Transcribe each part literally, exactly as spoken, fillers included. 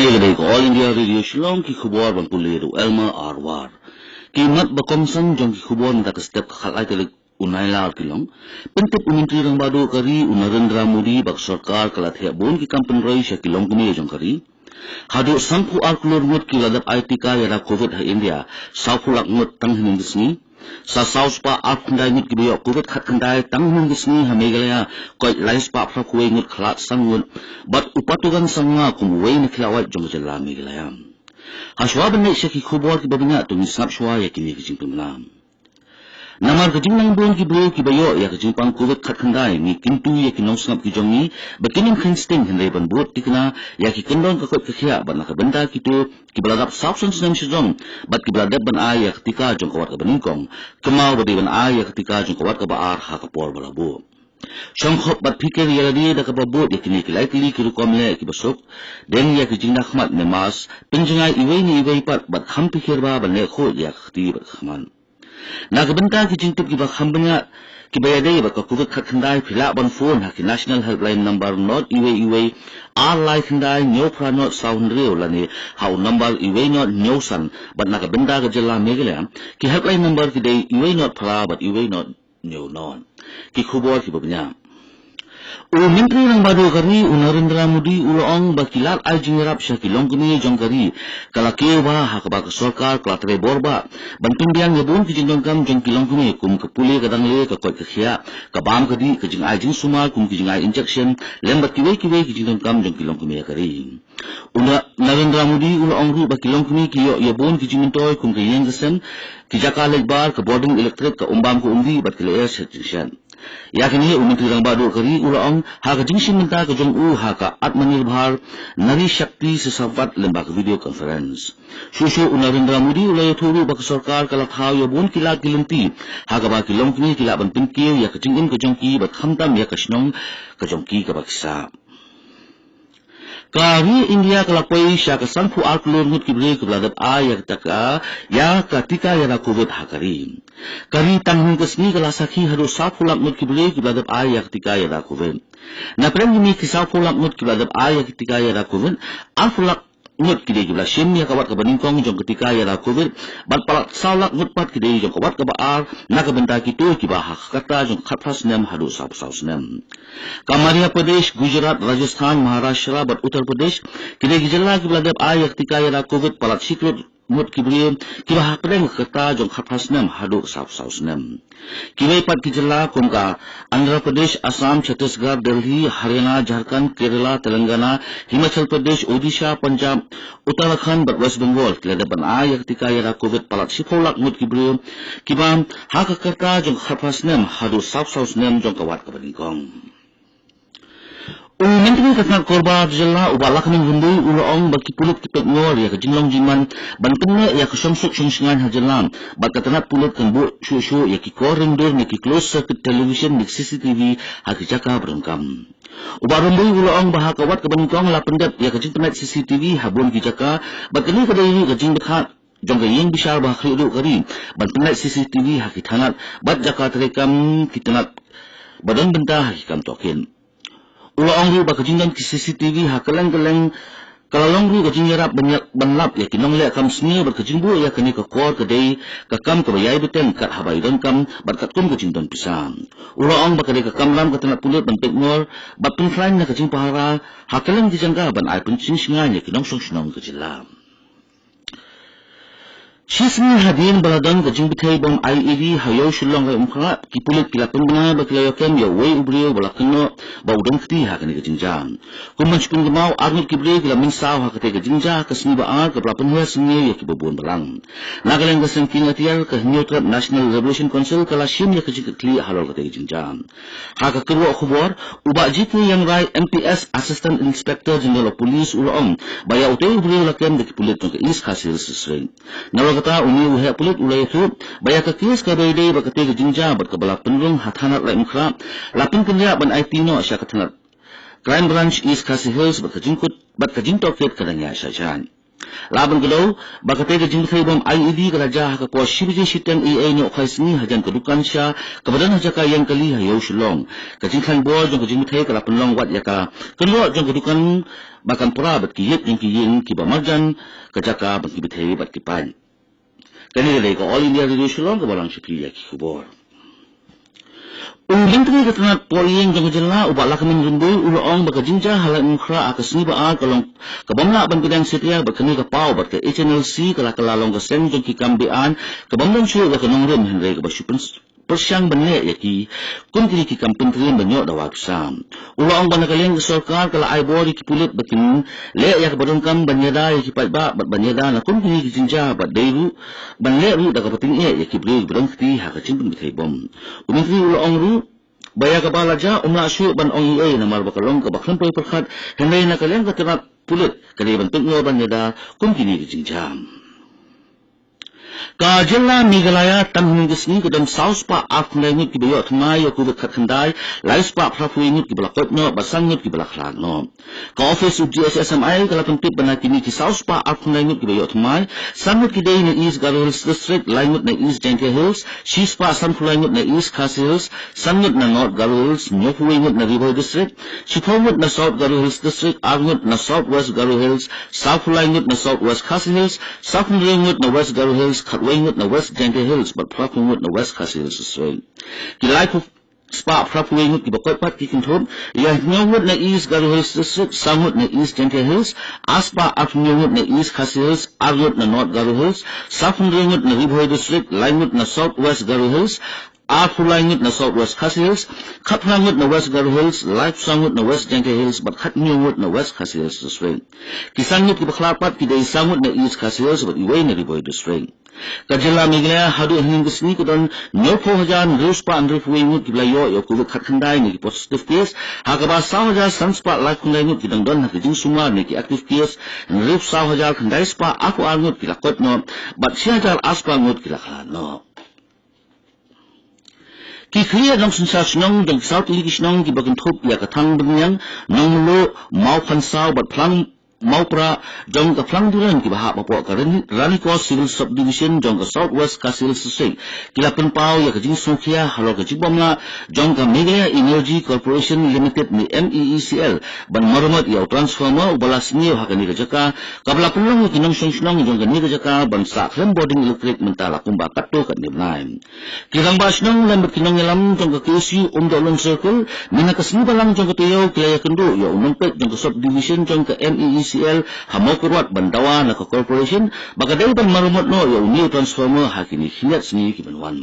Ïa ka dei ka All India Radio Shillong, ki khubor ban pule da u Elmer R War. Ki mat ba kongsan jong ki khubor mynta ka step ka khatlai tarik u Nailar ki long. Pyntip u Myntri Rangbah Duh ka ri u Narendra Modi ba ka sorkar ka la thiah bun ki kam pynroi sha ki longkmie jong ka ri. Haduh sanphew ar klur ngut ki la dep ai tika ïada Covid ha India, sawphew lak ngut tang hynnin ka sngi. Sa saw spah arphew khyndai ngut kiba ïoh Covid khatkhyndai tang hynnin ka sngi ha Meghalaya, koit lai spah phraphew wei ngut khlad san ngut, bad u Patugan Sangma kum uwei na ki lawait jong ka jylla Meghalaya. Hashwa ban leit sha ki khubor kiba bniah, to ngin sngap shwa ïa kine ki jingpynbna. Namar ka jingnang bun ki briew kiba ïoh ïa ka jingpang Covid khatkhyndai, ngi kyntu ïa ki nongsngap ki jong ngi ba kin ym kheiñ sting hynrei ban bud thikna ïa ki kyndon ka koit ka khiah, bad na ka bynta kito kiba la dap saw san snem shajrong bad kiba la dep ban ai ïa ka tika jong ka wat kaba nyngkong, kynmaw ba dei ban ai ïa ka tika jong ka wat kaba ar ha ka por ba la buh. Shongkhop bad phikir ïa lade da kaba bud ïa kine ki lai tylli ki rukom leh kiba suk. Deng ïa ki jingdakhmat ne mask, pynjngai iwei ne iwei pat bad kham phikir bha ban leh khuid ïa ka kti bad ka khmat. Na ka bynta ki jingtip kiba kham bniah kiba ïadei bad ka Covid khatkhyndai, phi lah ban phone ha ki National Helpline number not iwei iwei ar lai khyndai hynñiew phra not saw hynriew lane ha u number iwei not hynñiew san, bad na ka bynta ka jylla Meghalaya, ki helpline number ki dei iwei not phra bad iwei not hynñiew not. Ki khubor kiba bniah. U Myntri Rangbah Duh ka ri u Narendra Modi u la ong ba ki lad ai jingïarap sha ki longkmie jong ka ri ka la kiew bha, ha kaba ka sorkar ka la trei bor bha ban pynbiang ïa bun ki jingdonkam jong ki longkmie kum ka pule ka dangle, ka koit ka khiah, ka bam ka dih, ka jingai jingsumar kum ki jingai injection, lem bad kiwei kiwei ki jingdonkam jong ki longkmie ka ri. U Na-, Narendra Modi u la ong ruh ba ki longkmie ki ïoh ïa bun ki jingmyntoi kum ka ïing ka sem, ki jaka leit bar, ka bording elektrik, ka umbam ka umdih bad ki lyer shet jingshet. Ïa kane u Myntri Rangbah Duh ka ri u la ong ha ka jingshim bynta ka jong u ha ka Atmanirbhar Nari Shakti Samvad lyngba ka video conference. Shuh shuh u Narendra Modi u la ïathuh ruh ba ka sorkar ka la thaw ïa bun ki lad ki lynti ha kaba ki longkmie ki lah ban pynkiew ïa ka jingim ka jong ki bad khamtam ïa ka shnong ka jong ki kaba ki sah. Ka ri India ka la poi sha ka sanphew ar klur ngut ki briew kiba la dep ai ïa ka tika, ïa ka tika ïada Covid ha ka ri. Ka ri tang hynnin ka sngi ka la sakhi haduh sawphew lak ngut ki briew kiba la dep ai ïa ka tika ïada Covid. Na pdeng kine ki sawphew lak ngut kiba la dep ai ïa ka tika ïada Covid, arphew lak ngut ki dei kiba la shim ïa ka wat kaba nyngkong jong ka tika ïada Covid, bad palat saw lak ngut pat ki dei jong ka wat kaba ar, na ka bynta kito kiba ha ka rta jong khatphra snem haduh sawphew saw snem. Ka Madhya Pradesh, Gujarat, Rajasthan, Maharashtra bad Uttar Pradesh ki dei ki jylla kiba la dep ai ïa ka tika ïada Covid palat shi klur ngut ki briew kiba hapdeng ka rta jong khatphra snem haduh sawphew saw snem. Kiwei pat ki jylla kum ka Andhra Pradesh, Assam, Chhattisgarh, Delhi, Haryana, Jharkhand, Kerala, Telangana, Himachal Pradesh, Odisha, Punjab, Uttarakhand bad West Bengal ki la dep ban ai ïa ka tika ïada Covid palat shiphew lak ngut ki briew kiba ha ka rta jong khatphra snem haduh sawphew saw snem jong ka wat kaba nyngkong. U Myntri ka tnat Korbar jylla u Bah Lahkmen Rymbui u la ong ba ki pulit ki peit ngor ïa ka jinglong jingman ban pynneh ïa ka shongsuk shongshngaiñ ha jylla, bad ka tnat pulit kan buh shuh shuh ïa ki kor ring dur ne ki closed circuit television ne ki C C T V ha ki jaka ba donkam. U Bah Rymbui u la ong ba ha ka wat kaba nyngkong la pyndep ïa ka jingpynneh C C T V ha bun ki jaka, bad kane ka dei ruh ka jingbthah jong ka ïing bishar ba ha khlieh duh ka ri ban pynneh C C T V ha ki thanat bad jaka treikam ki tnat ba don bynta ha ki kam tohkit. U la ong ruh ba ka jingdon ki C C T V ha kylleng kylleng ka la long ruh ka jingïarap ban ïa-, ban lap ïa ki nongleh kam sniew, bad ka jingbuh ïa kane ka kor ka dei ka kam kaba ïai bteng kat haba ïadon kam bad katkum ka jingdon pisa. U la ong ba ka dei ka kamram ka tnat pulit ban peit ngor bad pynkhlaiñ na ka jingpahara ha kylleng ki jaka ban ai pynshngaiñ ïa ki nongshong shnong ka jylla. Shisngi hadien ba la don ka jingbthei bom I E D ha Ïew Shillong Laitumkhrah, ki pulit ki la pynbna ba ki la ïoh kem ïa uwei u briew ba la kynnoh ba u don kti ha kane ka jingjia. Kum ban shu pynkynmaw, arngut ki briew ki la mynsaw ha katei ka jingjia ha ka sngi ba ar kaba la pynher sngewsih ïa kiba bun balang. Na ka liang ka seng kynjat ïar ka Hynñiewtrep National Liberation Council ka la shim ïa ka jingkitkhlieh halor katei ka jingjia. Ha ka kyrwoh khubor, u Bah G K Iangrai, M P S, Assistant Inspector General of Police, u la ong ba ïa utei u briew la kem da ki pulit jong ka East Khasi Hills District. Nalor kata, une u heh pulit u la ïathuh ba ïa ka kes kaba ïadei bad katei ka jingjia bad kaba la pynrung ha thanat Laitumkhrah, la pynkynriah ban aiti noh sha ka thanat Crime Branch East Khasi Hills bad ka jingkut bad ka jingtohkit ka dang ïaishah shai. La ban kdew ba katei ka jingbthei bom I E D ka la jia ha ka por shi baje shiteng eiei nohkhaisngi hajan ka dukan sha kaba don ha jaka Iangkali ha Iew Shillong. Ka jingkhlaiñ bor jong ka jingbthei ka la pynlong wat ïa ka kynroh jong ka dukan ba kan pra bad ki ïit jong ki ïing kiba marjan ka jaka ban ki bthei bad ki pait. Kane ka dei ka All India Radio Shillong kaba wan sha phi ïa ki khubor. U Myntri ka tnat por ïing jong ka jylla u Bah Lahkmen Rymbui u la ong ba ka jingjia ha Laitumkhrah ha ka sngi ba ar ka long ka bym lah ban pdiang satia bad kane ka paw bad ka H N L C ka la kylla long ka seng jong ki kam beaiñ ka bym don shuh ïa ka nongrim hynrei kaba shu pyn pyrshang ban leh ïa ki kum kine ki kam pyntriem ban ïoh dawa pisa. U la ong ba na ka liang ka sorkar ka la ai bor ïa ki pulit ba kin leh ïa kaba donkam ban ïada ïa ki paidbah bad ban ïada na kum kine ki jingjia bad dei ruh ban leh ruh da kaba tyngeh ïa ki briew kiba don kti ha ka jingpynbthei bom. U Myntri u la ong ruh ba ïa kaba la jia um lah shuh ban ong ei ei namar ba ka long kaba khlem poi pyrkhat hynrei na ka liang ka tnat pulit ka dei ban pynïoh ban ïada kum kine ki jingjia. Ka jylla Meghalaya tang hynne ka sngi ka don saw spah arphew khyndai ngut kiba ïoh thymmai ïa u Covid khatkhyndai, lai spah phraphew wei ngut kiba la koit noh bad san ngut kiba la khlad noh. Ka office u D S S M I ka la pyntip ba na kine ki saw spah arphew khyndai ngut kiba ïoh thymmai, san ngut ki dei na East Garo Hills District, lai ngut na East Jaintia Hills, shi spah sanphew lai ngut na East Khasi Hills, san ngut na North Garo Hills, hynñiewphew wei ngut na Ri Bhoi District, shiphew ngut na South Garo Hills District, ar ngut na South West Garo Hills, sawphew lai ngut na South West Khasi Hills, sawphew hynriew ngut na West Garo Hills, khatwei ngut na West Jaintia Hills bad phraphew ngut na West Khasi Hills District. Ki laiphew spah phraphew wei ngut kiba koit pat ki kynthup ïa hynñiew ngut na East Garo Hills District, saw ngut na East Jaintia Hills, ar spah arphew hynñiew ngut na East Khasi Hills, ar ngut na North Garo Hills, sawphew hynriew ngut na Ri Bhoi District, lai ngut na South West Garo Hills, arphew lai ngut na South West Khasi Hills, khatphra ngut na West Garo Hills, laiphew saw ngut na West Jaintia Hills bad khathynñiew ngut na West Khasi Hills District. Ki san ngut kiba khlad pat ki dei saw ngut na East Khasi Hills bad iwei na Ri Bhoi District. Ka jylla Meghalaya haduh hynne ka sngi ka don hynñiewphew hajar hynriew spah hynriewphew wei ngut kiba la ïoh ïa u Covid khatkhyndai ne ki positive case, ha kaba saw hajar san spah laiphew khyndai ngut ki dang don ha ka jingsumar ne ki active case, hynriewphew saw hajar khyndai spah arphew ar ngut ki la koit noh bad shi hajar ar spah ngut ki la khlad noh. Ki khlieh nongsynshar shnong jong ki saw tylli ki shnong kiba kynthup ïa ka Thang Byrniang, Nongmluh, Mawphansaw bad Phlang Mawpra jong ka Phlang Duren kiba hap hapoh ka Rani-, Ranikor Civil Subdivision jong ka South West Khasi Hills District ki la pynpaw ïa ka jingsngewkhia halor ka jingbymlah jong ka Meghalaya Energy Corporation Limited ne M E E C L ban maramot ïa u transformer uba la sniew ha kane ka jaka, kaba la pynlong ïa ki nongshong shnong jong kane ka jaka ban sah khlem bording elektrik mynta la kumba katto katne bnai. Ki rangbah shnong lem bad ki nongïalam jong ka K S U Umdohlong Circle mynta ka sngi Balang jong ka taïew ki la ïakynduh ïa u nongpeit jong ka subdivision jong ka M E E C L ha Mawkyrwat ban dawa na ka corporation ba ka dei ban maramot noh ïa une u transformer ha kine khyndiat sngi ki ban wan.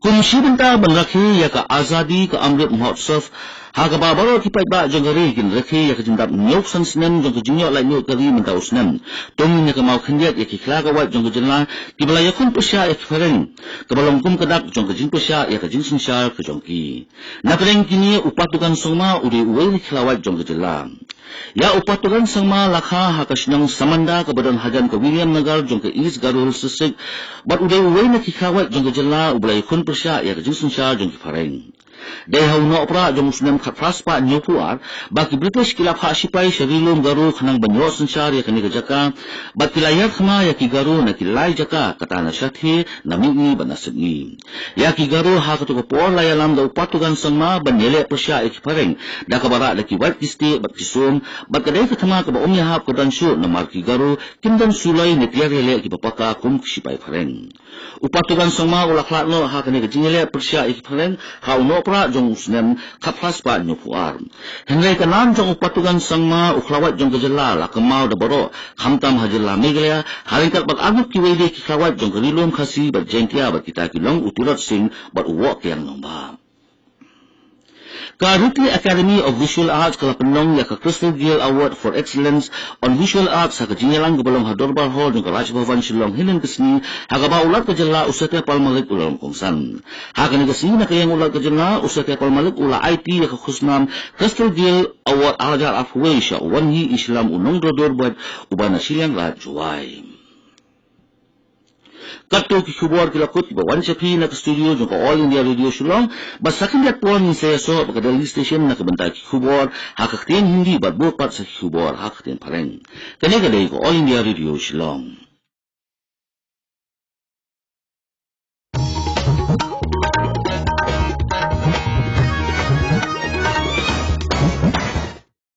Kum shi bynta ban rakhe ïa ka Azadi ka Amrit Mahotsav, ha kaba baroh ki paidbah jong ka ri kin rakhe ïa ka jingdap hynñiewphew san snem jong ka jingïoh laitluid ka ri mynta u snem. To ngin ïa kynmaw khyndiat ïa ki khlawait jong ka jylla kiba la ïakhun pyrshah ïa ki phareng, kaba long kum ka dak jong ka jingpyrshah ïa ka jingsynshar ka jong ki. Na pdeng kine u Patugan Sangma u dei uwei na ki khlawait jong ka jylla. Ïa u Patugan Sangma la kha ha ka shnong Samanda kaba don hajan ka Williamnagar jong ka East Garo Hills District, bad u dei uwei na ki khlawait jong ka jylla uba la ïakhun pyrshah ïa ka jingsynshar jong ki phareng. Dei ha u Nohprah jong u snem khatphra spah hynñiewphew ar ba ki British ki la phah shipai sha Ri Lum Garo khnang ban ïoh synshar ïa kane ka jaka, bad ki la ïaid thma ïa ki Garo na ki lai jaka, kata na Shathie, na Mihngi bad na Sepngi. Ïa ki Garo ha kato ka por la ïalam da u Patugan Sangma ban ïaleh pyrshah ïa ki phareng da kaba rah da ki wait ki stieh bad ki sum, bad ka dei ka thma kaba ym ïahap ka don shuh namar ki Garo kim don suloi ne tiar ïaleh kiba paka kum ki shipai phareng. U Patugan Sangma u la khlad noh ha kane ka jingïaleh pyrshah ïa ki phareng ha u Nohprah jong u snem khatphra spah hynñiewphew ar. Hynrei ka nam jong u Patugan Sangma u khlawait jong ka jylla la kynmaw da baroh, khamtam ha jylla Meghalaya, ha ryngkat bad arngut kiwei de ki khlawait jong ka Ri Lum Khasi bad Jaiñtia bad kita ki long u Tirot Sing bad u Woh Kiang Nangbah. Ka Riti Academy of Visual Arts ka la pynlong ïa ka Crystal Gayle Award for Excellence on Visual Arts ha ka jingïalang kaba long ha Dorbar Hall jong ka Raj Bhavan Shillong hynne ka sngi, ha kaba u Lat ka jylla u Satyapal Malik u la long kongsan. Ha kane ka sngi na ka liang u Lat ka jylla u Satyapal Malik u la aiti ïa ka khusnam Crystal Gayle Award ar hajar arphew wei sha u Wanhi Islam u nongdro dur bad uba na shiliang Raj Jowai. Katto ki khubor ki la kut kiba wan sha phi na ka studio jong ka All India Radio Shillong, bad sa khyndiat por ngin sa ïasoh bad ka Delhi Station na ka bynta ki khubor ha ka ktien Hindi bad bud pat sa ki khubor ha ka ktien Phareng. Kane ka dei ka All India Radio Shillong.